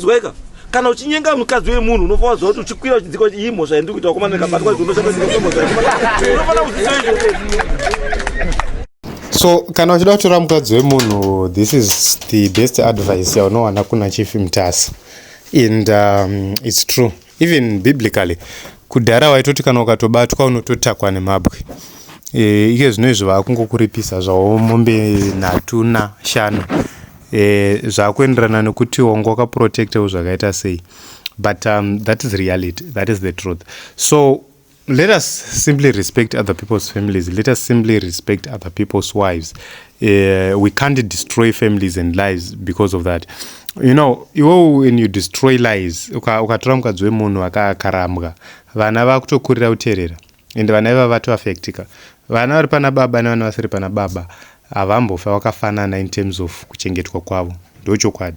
Izwaika, kana uchinyenga mukadzi wemunhu unofanira kuziva kuti uchikwira uchidzika kuti iyi mhosva yandiri kuita, wakomana, ndikabatwa unofanira kuziva izvozvo. So kana uchida kutora mukadzi wemunhu, this is the best advice yaunowana kuna Chief Mutasa. And it's true, even biblically, kudhara waitoti kana ukatobatwa unototakwa nemabwe. Ike zvino izvi vaakungokuripisa zvavo mombe nhatu nashanu. Zvaakuenderana nekuti wanga wakaprotectawo zvakaita sei, but that is reality, that is the truth. So let us simply respect other people's families. Let us simply respect other people's wives. We can't destroy families and lives because of that. Iwewo, when you destroy lives, ukatora mukadzi wemunhu akarambwa, vana vakutokurira kuteerera, ende vana ivava vatoafectika. Vana vari pana baba nevana vasiri pana baba havambofa vakafanana in terms of kuchengetwa kwavo. Ndochokwadi.